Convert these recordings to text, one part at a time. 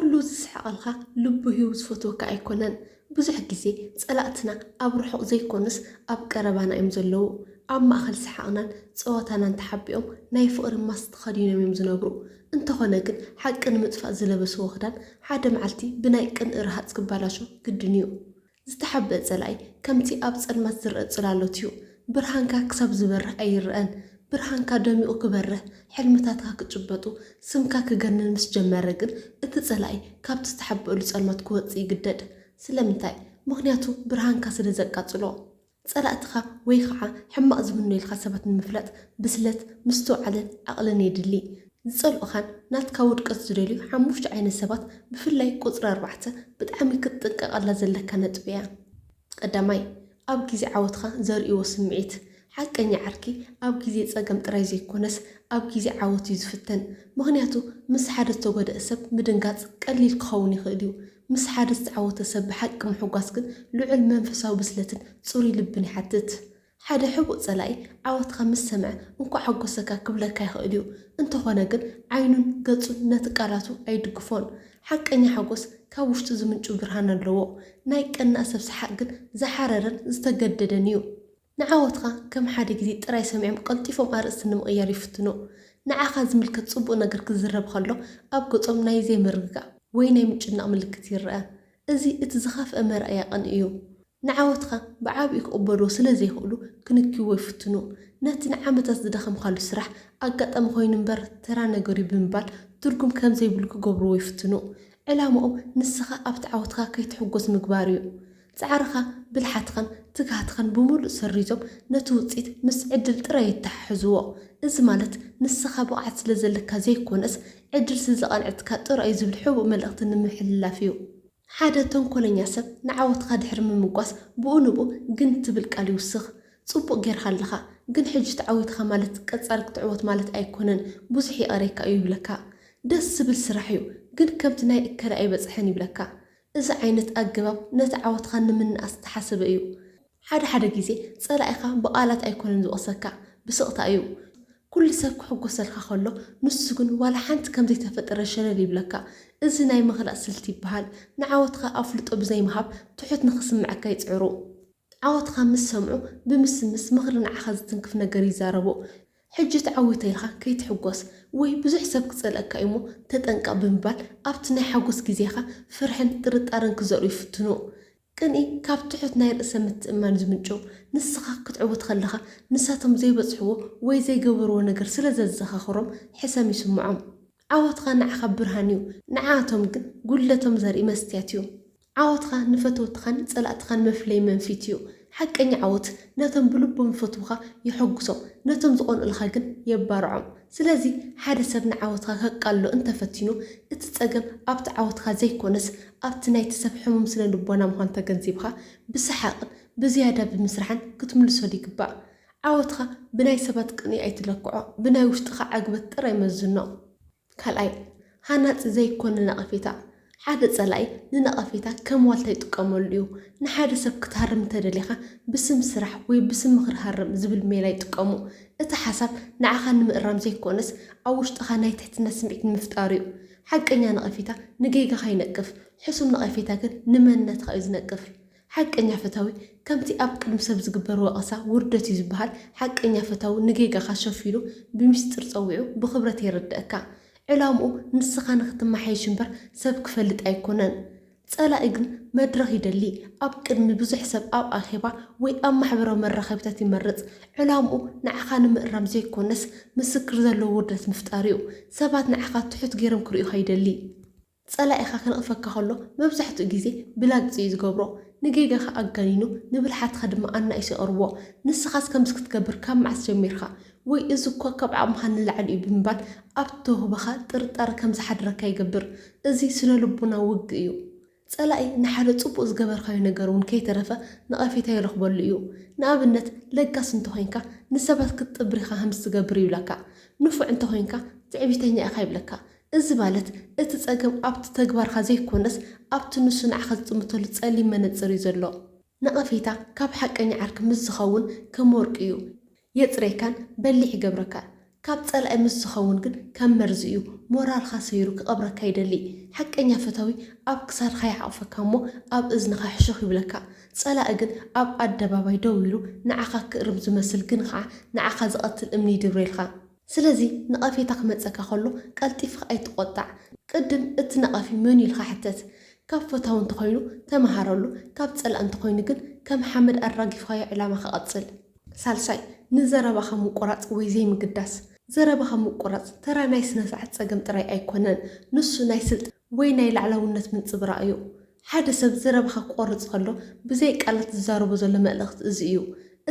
ኩሉ ዝስሕቐልካ ልቡ ሂቡ ዝፈትወካ ኣይኮነን። ብዙሕ ግዜ ጸላእትና ኣብ ርሑቕ ዘይኮኑስ ኣብ ቀረባና እዮም ዘለዉ። ኣብ ማእከል ሰሓቕናን ጸወታናን ተሓቢኦም ናይ ፍቕሪ ማስክ ተኸዲኖም እዮም ዝነብሩ። እንተኾነ ግን ሓቂ ንምጥፋእ ዝለበስዎ ክዳን ሓደ መዓልቲ ብናይ ቅንኢ ረሃጽ ክባላሾ ግድን እዩ። ዝተሓብአ ጸላኢ ከምቲ ኣብ ጸልማት ዝረአ ጽላሎት እዩ። ብርሃንካ ክሳብ ዝበርህ ኣይረኣን። ብርሃንካ ደሚቑ ክበርህ፣ ሕልምታትካ ክጭበጡ፣ ስምካ ክገንን ምስ ጀመረ ግን እቲ ጸላኢ ካብቲ ዝተሓብአሉ ጸልማት ክወጽእ ይግደድ። ስለምንታይ? ምኽንያቱ ብርሃንካ ስለ ዘቃጽሎ። ጸላእትኻ ወይ ኸዓ ሕማቕ ዝምነዩልካ ሰባት ንምፍላጥ ብስለት፣ ምስትውዓልን ዓቕልን የድሊ። ዝጸልኡኻን ናትካ ውድቀት ዝደልዩ ሓሙሽተ ዓይነት ሰባት፣ ብፍላይ ቁጽሪ ኣርባዕተ፣ ብጣዕሚ ክትጥንቀቐላ ዘለካ ነጥቢ እያ። ቀዳማይ፣ ኣብ ግዜ ዓወትካ ዘርእይዎ ስምዒት። ሓቀኛ ዓርኪ ኣብ ግዜ ጸገም ጥራይ ዘይኮነስ ኣብ ግዜ ዓወት እዩ ዝፍተን። ምኽንያቱ ምስ ሓደ ዝተጎድአ ሰብ ምድንጋጽ ቀሊል ክኸውን ይኽእል እዩ። ምስ ሓደ ዝተዓወተ ሰብ ብሓቂ ምሕጓስ ግን ልዑል መንፈሳዊ ብስለትን ጽሩይ ልብን ይሓትት። ሓደ ሕቡእ ጸላኢ ዓወትካ ምስ ሰምዐ እንኳዕ ሓጎሰካ ክብለካ ይኽእል እዩ። እንተኾነ ግን ዓይኑን ገጹን ነቲ ቃላቱ ኣይድግፎን። ሓቀኛ ሓጎስ ካብ ውሽጢ ዝምንጩ ብርሃን ኣለዎ። ናይ ቀናእ ሰብ ሰሓቕ ግን ዝሓረረን ዝተገደደን እዩ። ንዓወትካ ከም ሓደ ግዜ ጥራይ ሰሚዖም ቀልጢፎም ኣርእስቲ ንምቕያር ይፍትኑ። ንዓኻ ዝምልከት ጽቡቕ ነገር ክዝረብ ከሎ ኣብ ገጾም ናይ ዘይምርግጋእ ወይ ናይ ምጭናቕ ምልክት ይርአ። እዚ እቲ ዝኸፍአ መርኣያ ቅንኢ እዩ። ንዓወትካ ብዓቢኡ ክቕበልዎ ስለ ዘይኽእሉ ክንክይዎ ይፍትኑ። ነቲ ንዓመታት ዝደኸምካሉ ስራሕ ኣጋጣሚ ኮይኑ እምበር ተራ ነገር እዩ ብምባል ትርጉም ከም ዘይብሉ ክገብርዎ ይፍትኑ። ዕላምኦም ንስኻ ኣብቲ ዓወትካ ከይትሕጎስ ምግባር እዩ። ጻዕርኻ፣ ብልሓትኻን ትግሃትኻን ብምሉእ ሰሪዞም ነቲ ውጽኢት ምስ ዕድል ጥራይ የተሓሕዝዎ። እዚ ማለት ንስኻ ብቕዓት ስለ ዘለካ ዘይኮነስ ዕድል ስለ ዘቓንዐትካ ጥራይ እዩ ዝብል ሕቡእ መልእኽቲ ንምሕልላፍ እዩ። ሓደ ተንኮለኛ ሰብ ንዓወትካ ድሕሪ ምምጓስ ብኡ ንብኡ ግን ትብል ቃል ይውስኽ። ጽቡቕ ጌርካ ኣለኻ፣ ግን ሕጂ ተዓዊትካ ማለት ቀጻሊ ክትዕወት ማለት ኣይኮነን፣ ብዙሕ ይቐረየካ እዩ ይብለካ። ደስ ዝብል ስራሕ እዩ፣ ግን ከምቲ ናይ እከለ ኣይበጽሐን ይብለካ። እዚ ዓይነት ኣገባብ ነቲ ዓወትካ ንምንኣስ ዝተሓሰበ እዩ። ሓደ ሓደ ግዜ ጸላኢኻ ብቓላት ኣይኮነን ዝወቕሰካ፣ ብስቕታ እዩ። ኩሉ ሰብ ክሕጎሰልካ ከሎ ንሱ ግን ዋላ ሓንቲ ከም ዘይተፈጠረ ሸለል ይብለካ። እዚ ናይ ምኽላእ ስልቲ ይበሃል። ንዓወትካ ኣፍልጦ ብዘይምሃብ ትሑት ንኽስምዓካ ይጽዕሩ። ዓወትካ ምስ ሰምዑ ብምስምስ ምኽሪ ንዓኻ ዝትንክፍ ነገር ይዛረቡ። ሕጂ ተዓዊተ ኢልካ ከይትሕጎስ ወይ ብዙሕ ሰብ ክጸልኣካ እዩ'ሞ ተጠንቀቕ ብምባል ኣብቲ ናይ ሓጎስ ግዜኻ ፍርሕን ጥርጣረን ክዘርኡ ይፍትኑ። ቅንኢ ካብ ትሑት ናይ ርእሰ ምትእምማን ዝምንጩ፣ ንስኻ ክትዕወት ከለኻ ንሳቶም ዘይበጽሕዎ ወይ ዘይገበርዎ ነገር ስለ ዘዘኻኽሮም ሕሰም ይስምዖም። ዓወትካ ንዓኻ ብርሃን እዩ፣ ንዓኣቶም ግን ጉድለቶም ዘርኢ መስትያት እዩ። ዓወትካ ንፈተውትኻን ጸላእትኻን መፍለዪ መንፊት እዩ። ሓቀኛ ዓወት ነቶም ብልቦም ዝፈትዉኻ የሐጉሶም፣ ነቶም ዝቐንኡልኻ ግን የባርዖም። ስለዚ ሓደ ሰብ ንዓወትካ ከቃልሎ እንተፈቲኑ፣ እቲ ጸገም ኣብቲ ዓወትካ ዘይኮነስ ኣብቲ ናይቲ ሰብ ሕሙም ስነ ልቦና ምዃኑ ተገንዚብካ ብሰሓቕን ብዝያዳ ብምስራሕን ክትምልሰሉ ይግባእ። ዓወትካ ብናይ ሰባት ቅንኢ ኣይትለክዖ፣ ብናይ ውሽጥኻ ዕግበት ጥራይ መዝኖ። ካልኣይ፣ ሃናጺ ዘይኮነ ነቐፌታ። ሓደ ጸላኢ ንነቐፌታ ከም ዋልታ ይጥቀመሉ እዩ። ንሓደ ሰብ ክትሃርም እንተደሊኻ፣ ብስም ስራሕ ወይ ብስም ምኽሪ ሃርም ዝብል ሜላ ይጥቀሙ። እቲ ሓሳብ ንዓኻ ንምእራም ዘይኮነስ፣ ኣብ ውሽጥኻ ናይ ትሕትና ስምዒት ንምፍጣር እዩ። ሓቀኛ ነቐፌታ ንጌጋኻ ይነቅፍ፣ ሕሱም ነቐፌታ ግን ንመንነትካ እዩ ዝነቅፍ። ሓቀኛ ፈታዊ ከምቲ ኣብ ቅድሚ ሰብ ዝግበር ወቐሳ ውርደት እዩ ዝበሃል፣ ሓቀኛ ፈታዊ ንጌጋኻ ሸፊኑ ብሚስጥር ጸዊዑ ብኽብረት የረድኣካ። ዕላምኡ ንስኻ ንኽትመሓየሽ እምበር ሰብ ክፈልጥ ኣይኮነን። ጸላኢ ግን መድረኽ ይደሊ። ኣብ ቅድሚ ብዙሕ ሰብ ኣብ ኣኼባ ወይ ኣብ ማሕበራዊ መራኸቢታት ይመርጽ። ዕላምኡ ንዓኻ ንምእራም ዘይኮነስ ምስክር ዘለዎ ውርደት ምፍጣር እዩ። ሰባት ንዓኻ ትሑት ገይሮም ክርእዩኻ ይደሊ። ጸላኢኻ ክነቕፈካ ከሎ መብዛሕትኡ ግዜ ብላግጺ እዩ ዝገብሮ። ንጌጋኻ ኣጋኒኑ ንብልሓትካ ድማ ኣናኢሱ የቕርቦ። ንስኻስ ከምዚ ክትገብር ካብ መዓስ ጀሚርካ? ወይ እዚ እኮ ካብ ዓቕምኻ ንላዕሊ እዩ ብምባል ኣብ ተውህቦኻ ጥርጣረ ከም ዝሓድረካ ይገብር። እዚ ስነ ልቦናዊ ውግእ እዩ። ጸላኢ ንሓደ ጽቡቕ ዝገበርካዮ ነገር እውን ከይተረፈ ነቐፌታ ይረኽበሉ እዩ። ንኣብነት ለጋስ እንተኾይንካ ንሰባት ክትጥብር ኢኻ ከምዚ ትገብር ይብለካ። ንፉዕ እንተኾይንካ ትዕቢተኛ ኢኻ ይብለካ። እዚ ማለት እቲ ጸገም ኣብቲ ተግባርካ ዘይኮነስ ኣብቲ ንሱ ንዓኻ ዝጥምተሉ ጸሊም መነጽር እዩ ዘሎ። ነቐፌታ ካብ ሓቀኛ ዓርኪ ምስ ዝኸውን ከም ወርቂ እዩ። የጽርየካን በሊሕ ይገብረካን። ካብ ጸላኢ ምስ ዝኸውን ግን ከም መርዚ እዩ። ሞራልኻ ሰይሩ ክቐብረካ ይደሊ። ሓቀኛ ፈታዊ ኣብ ክሳድካ ይሓቕፈካ እሞ ኣብ እዝንኻ ሕሹኽ ይብለካ። ጸላኢ ግን ኣብ ኣደባባይ ደው ኢሉ ንዓኻ ክእርም ዝመስል ግን ኸዓ ንዓኻ ዝቐትል እምኒ ይድብረልካ። ስለዚ ነቐፌታ ክመጸካ ከሎ ቀልጢፍካ ኣይትቆጣዕ። ቅድም እቲ ነቐፊ መን ኢልካ ሕተት። ካብ ፈታዊ እንተኾይኑ ተመሃረሉ፣ ካብ ጸላኢ እንተኾይኑ ግን ከም ሓመድ ኣራጊፍካዮ ዕላማኻ ቀጽል። ሳልሳይ፣ ንዘረባኻ ምቁራጽ ወይ ዘይምግዳስ። ዘረባኻ ምቁራጽ ተራ ናይ ስነ ስርዓት ጸገም ጥራይ ኣይኮነን፣ ንሱ ናይ ስልጣን ወይ ናይ ላዕላውነት ምንጽብራቕ እዩ። ሓደ ሰብ ዘረባኻ ክቆርጽ ከሎ ብዘይ ቃላት ዝዛረቦ ዘሎ መልእኽቲ እዚ እዩ።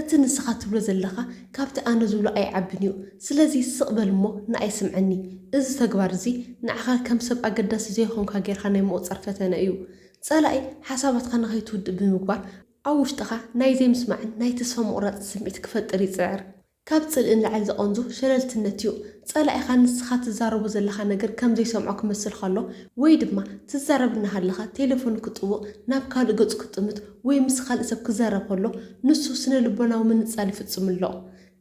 እቲ ንስኻ ትብሎ ዘለኻ ካብቲ ኣነ ዝብሎ ኣይዓብን እዩ። ስለዚ ስቕ በል እሞ ንኣይ ስምዐኒ። እዚ ተግባር እዚ ንዓኻ ከም ሰብ ኣገዳሲ ዘይኮንካ ጌርካ ናይ ምቑጻር ፈተነ እዩ። ጸላኢ ሓሳባትካ ንኸይትውድእ ብምግባር ኣብ ውሽጥኻ ናይ ዘይምስማዕን ናይ ተስፋ ምቑራጽን ስምዒት ክፈጥር ይጽዕር። ካብ ጽልኢ ንላዕሊ ዘቐንዞ ሸለልትነት እዩ። ጸላኢኻ ንስኻ ትዛረቦ ዘለኻ ነገር ከም ዘይሰምዖ ክመስል ከሎ ወይ ድማ ትዛረብ እናሃለኻ ቴሌፎኑ ክጥውቕ፣ ናብ ካልእ ገጹ ክጥምት ወይ ምስ ካልእ ሰብ ክዛረብ ከሎ ንሱ ስነ ልቦናዊ ምንጻል ይፍጽም ኣሎ።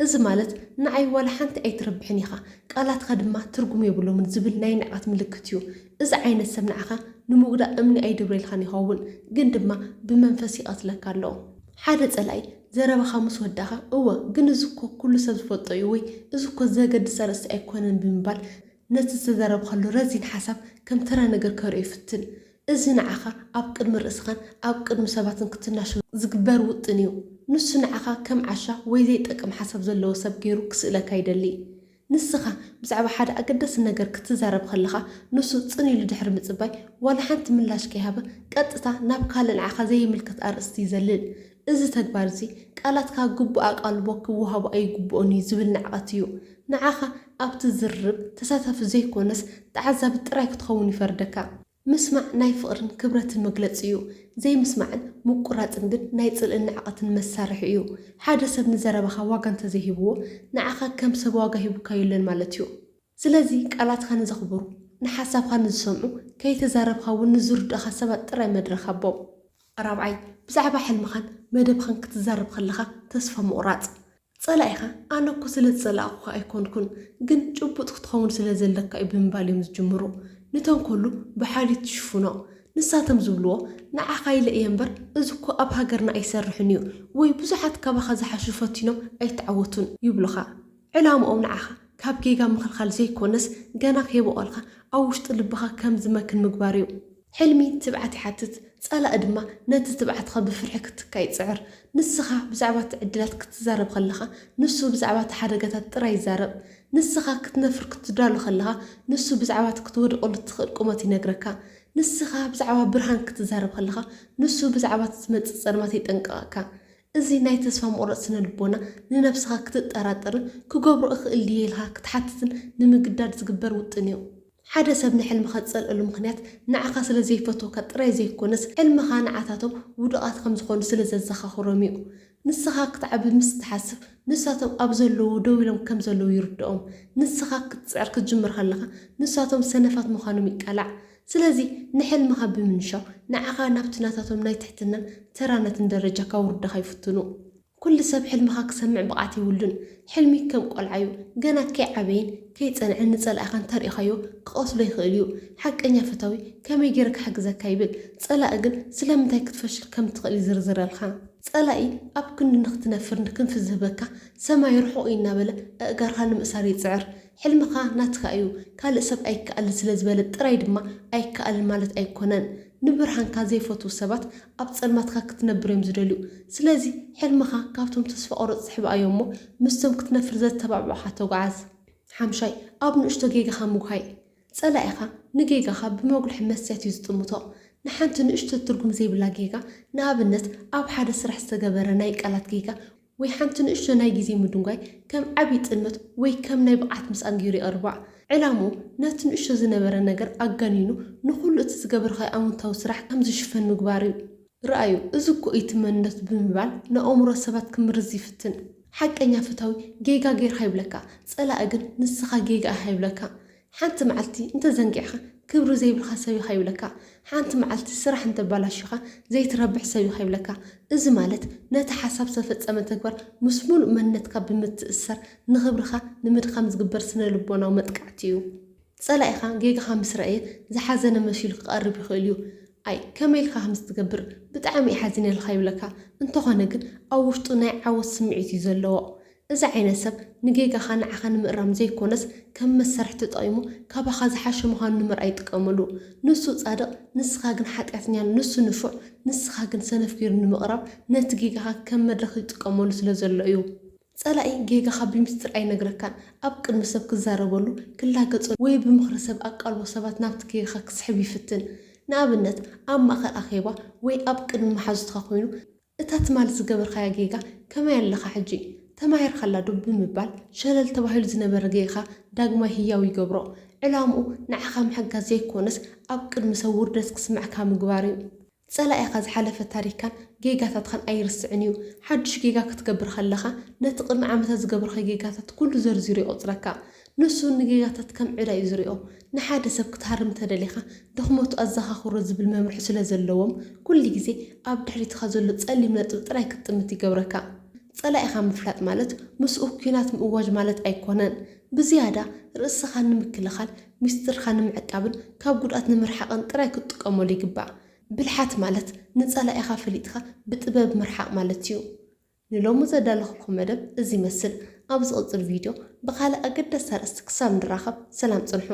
እዚ ማለት ንዓይ ዋላ ሓንቲ ኣይትረብሕን ኢኻ፣ ቃላትካ ድማ ትርጉም የብሎምን ዝብል ናይ ንዕቐት ምልክት እዩ። እዚ ዓይነት ሰብ ንዓኻ ንምጉዳእ እምኒ ኣይድብረልካን ይኸውን፣ ግን ድማ ብመንፈስ ይቐትለካ ኣሎ። ሓደ ጸላኢ ዘረባኻ ምስ ወዳእኻ፣ እወ ግን እዚ እኮ ኩሉ ሰብ ዝፈልጦ እዩ ወይ እዚ እኮ ዘገድስ ኣርእስቲ ኣይኮነን ብምባል ነቲ ዝተዛረብካሉ ረዚን ሓሳብ ከም ተራ ነገር ከርእዮ ይፍትን። እዚ ንዓኻ ኣብ ቅድሚ ርእስኻን ኣብ ቅድሚ ሰባትን ክትናሾ ዝግበር ውጥን እዩ። ንሱ ንዓኻ ከም ዓሻ ወይ ዘይጠቅም ሓሳብ ዘለዎ ሰብ ገይሩ ክስእለካ ይደሊ። ንስኻ ብዛዕባ ሓደ ኣገዳሲ ነገር ክትዛረብ ከለኻ ንሱ ጽን ኢሉ ድሕሪ ምጽባይ ዋላ ሓንቲ ምላሽ ከይሃበ ቀጥታ ናብ ካልእ ንዓኻ ዘይምልከት ኣርእስቲ ይዘልል። እዚ ተግባር እዚ ቃላትካ ግቡእ ኣቓልቦ ክወሃቦ ኣይግብኦን እዩ ዝብል ንዕቐት እዩ። ንዓኻ ኣብቲ ዝርርብ ተሳታፊ ዘይኮነስ ተዓዛቢ ጥራይ ክትኸውን ይፈርደካ። ምስማዕ ናይ ፍቕርን ክብረትን መግለጺ እዩ። ዘይምስማዕን ምቁራጽን ግን ናይ ጽልእን ንዕቐትን መሳርሒ እዩ። ሓደ ሰብ ንዘረባኻ ዋጋ እንተዘይሂብዎ ንዓኻ ከም ሰብ ዋጋ ሂቡካ የለን ማለት እዩ። ስለዚ ቃላትካ ንዘኽብሩ፣ ንሓሳብካ ንዝሰምዑ፣ ከይተዛረብካ እውን ንዝርድእኻ ሰባት ጥራይ መድረኽ ሃቦም። ራብዓይ፣ ብዛዕባ ሕልምኻን መደብኻን ክትዛረብ ከለኻ ተስፋ ምቑራጽ። ጸላኢኻ ኣነ እኮ ስለ ዝጸላእኩኻ ኣይኮንኩን፣ ግን ጭቡጥ ክትኸውን ስለ ዘለካ እዩ ብምባል እዮም ዝጅምሩ። ንተንኮሉ ብሓልዮት ትሽፍኖ። ንሳቶም ዝብልዎ ንዓኻ ኢለ እየ እምበር እዚ እኮ ኣብ ሃገርና ኣይሰርሕን እዩ ወይ ብዙሓት ካባኻ ዝሓሹ ፈቲኖም ኣይተዓወቱን ይብሉኻ። ዕላምኦም ንዓኻ ካብ ጌጋ ምኽልኻል ዘይኮነስ ገና ከይበቖልካ ኣብ ውሽጢ ልብኻ ከም ዝመክን ምግባር እዩ። ሕልሚ ትብዓት ይሓትት፣ ጸላኢ ድማ ነቲ ትብዓትኻ ብፍርሒ ክትካ ይጽዕር። ንስኻ ብዛዕባ እቲ ዕድላት ክትዛረብ ከለኻ ንሱ ብዛዕባ እቲ ሓደጋታት ጥራይ ይዛረብ። ንስኻ ክትነፍር ክትዳሎ ከለኻ ንሱ ብዛዕባ እቲ ክትወድቐሉ እትኽእል ቁመት ይነግረካ። ንስኻ ብዛዕባ ብርሃን ክትዛረብ ከለኻ ንሱ ብዛዕባ እቲ ዝመጽእ ጸልማት የጠንቅቐካ። እዚ ናይ ተስፋ ምቑራጽ ስነ ልቦና ንነብስኻ ክትጠራጠርን ክገብሮ እኽእል ድየ ኢልካ ክትሓትትን ንምግዳድ ዝግበር ውጥን እዩ። ሓደ ሰብ ንሕልምኻ ዝጸልኣሉ ምኽንያት ንዓኻ ስለ ዘይፈትወካ ጥራይ ዘይኮነስ ሕልምኻ ንዓታቶም ውዱቓት ከም ዝኾኑ ስለ ዘዘኻኽሮም እዩ። ንስኻ ክትዓቢ ምስ ትሓስብ ንሳቶም ኣብ ዘለዉ ደው ኢሎም ከም ዘለዉ ይርድኦም። ንስኻ ክትጽዕር ክትጅምር ከለኻ ንሳቶም ሰነፋት ምዃኖም ይቃላዕ። ስለዚ ንሕልምኻ ብምንሻው ንዓኻ ናብቲ ናታቶም ናይ ትሕትናን ተራነትን ደረጃ ከውርደኻ ይፍትኑ። ኩሉ ሰብ ሕልምኻ ክሰምዕ ብቕዓት የብሉን። ሕልሚ ከም ቆልዓ እዩ። ገና ከይዓበየን ከይጸንዐን ንጸላኢኻ እንተሪእኻዮ ክቐትሎ ይኽእል እዩ። ሓቀኛ ፈታዊ ከመይ ገይረ ክሕግዘካ ይብል። ጸላኢ ግን ስለምንታይ ክትፈሽል ከም ትኽእል ይዝርዝረልካ። ጸላኢ ኣብ ክንዲ ንኽትነፍር ክንፊ ዝህበካ ሰማይ ርሑቕ እዩ እናበለ ኣእጋርካ ንምእሳር ይጽዕር። ሕልምኻ ናትካ እዩ፣ ካልእ ሰብ ኣይከኣልን ስለ ዝበለ ጥራይ ድማ ኣይከኣልን ማለት ኣይኮነን። ንብርሃንካ ዘይፈትዉ ሰባት ኣብ ጸልማትካ ክትነብር እዮም ዝደልዩ። ስለዚ ሕልምኻ ካብቶም ተስፋ ቆረጽ ዝሕብኣዮ እሞ ምስቶም ክትነፍር ዘተባብዑኻ ተጓዓዝ። ሓምሻይ፣ ኣብ ንእሽቶ ጌጋኻ ምጉሃይ። ጸላኢኻ ንጌጋኻ ብመጉልሒ መስትያት እዩ ዝጥምቶ። ንሓንቲ ንእሽቶ ትርጉም ዘይብላ ጌጋ፣ ንኣብነት ኣብ ሓደ ስራሕ ዝተገበረ ናይ ቃላት ጌጋ ወይ ሓንቲ ንእሽቶ ናይ ግዜ ምድንጓይ ከም ዓቢ ጥልመት ወይ ከም ናይ ብቕዓት ምስኣን ገይሩ የቕርባ። ዕላምኡ ነቲ ንእሽቶ ዝነበረ ነገር ኣጋኒኑ ንኹሉ እቲ ዝገበርካዮ ኣወንታዊ ስራሕ ከም ዝሽፈን ምግባር እዩ። ርኣዩ፣ እዚ እኮ እዩ እቲ መንነት ብምባል ንኣእምሮ ሰባት ክምርዝ ይፍትን። ሓቀኛ ፈታዊ ጌጋ ጌርካ ይብለካ፣ ጸላኢ ግን ንስኻ ጌጋ ኢኻ ይብለካ። ሓንቲ መዓልቲ እንተዘንጊዕካ ክብሪ ዘይብልካ ሰብ ኢኻ ይብለካ። ሓንቲ መዓልቲ ስራሕ እንተባላሽኻ ዘይትረብሕ ሰብ ኢኻ ይብለካ። እዚ ማለት ነቲ ሓሳብ ዝተፈጸመ ተግባር ምስ ሙሉእ መንነትካ ብምትእስሳር ንኽብርኻ ንምድኻም ዝግበር ስነ ልቦናዊ መጥቃዕቲ እዩ። ጸላኢኻ ጌጋኻ ምስ ረኣየ ዝሓዘነ መሲሉ ክቐርብ ይኽእል እዩ። ኣይ ከመይ ኢልካ ከምዚ ትገብር? ብጣዕሚ እየ ሓዚነልካ ይብለካ። እንተኾነ ግን ኣብ ውሽጡ ናይ ዓወት ስምዒት እዩ ዘለዎ። እዚ ዓይነት ሰብ ንጌጋኻ ንዓኻ ንምእራም ዘይኮነስ ከም መሳርሒ ተጠቒሙ ካባኻ ዝሓሸ ምዃኑ ንምርኣይ ይጥቀመሉ። ንሱ ጻድቕ፣ ንስኻ ግን ሓጢኣተኛ፣ ንሱ ንፉዕ፣ ንስኻ ግን ሰነፍ ገይሩ ንምቕራብ ነቲ ጌጋኻ ከም መድረኽ ይጥቀመሉ ስለ ዘሎ እዩ። ጸላኢ ጌጋኻ ብሚስጥር ኣይነግረካን። ኣብ ቅድሚ ሰብ ክዛረበሉ፣ ክላገጸሉ ወይ ብምኽሪ ሰብ ኣቃልቦ ሰባት ናብቲ ጌጋኻ ክስሕብ ይፍትን። ንኣብነት ኣብ ማእከል ኣኼባ ወይ ኣብ ቅድሚ መሓዙትካ ኮይኑ እታ ትማሊ ዝገበርካያ ጌጋ ከመይ ኣለኻ ሕጂ? ተማሂርካላ ዶ ብምባል ሸለል ተባሂሉ ዝነበረ ጌጋኻ ዳግማይ ህያው ይገብሮ። ዕላምኡ ንዓኻ ምሕጋዝ ዘይኮነስ ኣብ ቅድሚ ሰብ ውርደት ክስምዓካ ምግባር እዩ። ጸላኢኻ ዝሓለፈ ታሪካን ጌጋታትካን ኣይርስዕን እዩ። ሓድሽ ጌጋ ክትገብር ከለኻ ነቲ ቅድሚ ዓመታት ዝገበርካ ጌጋታት ኩሉ ዘርዚሩ ይቆጽረካ። ንሱ ንጌጋታት ከም ዕዳ እዩ ዝሪኦ። ንሓደ ሰብ ክትሃርም እንተደሊኻ ድኽመቱ ኣዘኻኽሮ ዝብል መምርሒ ስለ ዘለዎም ኩሉ ግዜ ኣብ ድሕሪትኻ ዘሎ ጸሊም ነጥቢ ጥራይ ክትጥምት ይገብረካ። ጸላኢኻ ምፍላጥ ማለት ምስኡ ኲናት ምእዋጅ ማለት ኣይኮነን። ብዝያዳ ርእስኻ ንምክልኻል፣ ሚስጥርካ ንምዕቃብን ካብ ጉድኣት ንምርሓቕን ጥራይ ክትጥቀመሉ ይግባእ። ብልሓት ማለት ንጸላኢኻ ፈሊጥካ ብጥበብ ምርሓቕ ማለት እዩ። ንሎሚ ዘዳለኹልኩም መደብ እዚ ይመስል። ኣብ ዝቕጽል ቪድዮ ብኻልእ ኣገዳሲ ኣርእስቲ ክሳብ ንራኸብ ሰላም ጽንሑ።